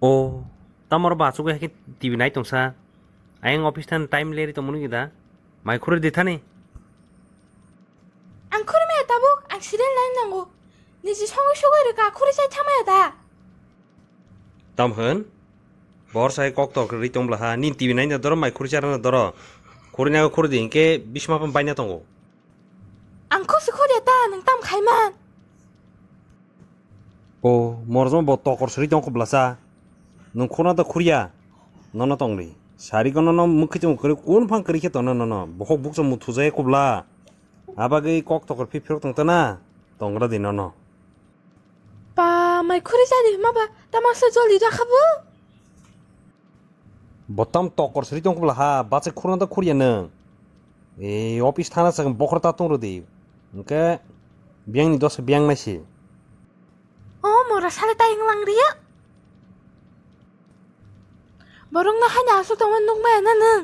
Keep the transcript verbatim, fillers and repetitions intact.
O, tamo oro bo achugwi hai khe T V nai tongsa. Ayang office thani time leri tongmani da. Mai khuri di thani. Ang khuri maya tabuk, ang serial nai nango. Niji songwi sugwi rwkha, khuri chai thamaya da. Tam hwn? Bor sai kok tok ri tong bla ha. Ni T V nai na doro, mai khuri chara na doro. Khuri na khuri di, hinkhe bisma pam bai na tongo. Ang khusi khuri ta, nang tam khai man. O, morjong bo tokor sri tong kublasa. Nung khuna da khuriya. Nono tongri. Sari kono no mukhi tong kuri kun phang kuri khe tono nono. Bokhok bukcha muthu jaya kubla. Abagwi kok tokor phi phirok tong tana. Tongra di nono. Pa, mai khuri jadi ma ba. Tamasa joli rakhabu. Botam tokor sri tong kubla ha. Bacha khurna da khuriya nung. E, office thana sa bokhor ta tong rodi. Hwnkhe biyang ni dosa biyang nai si. O mora sale ta ing lang riya. Borok no haino aswk tongma nukmaya na nwng?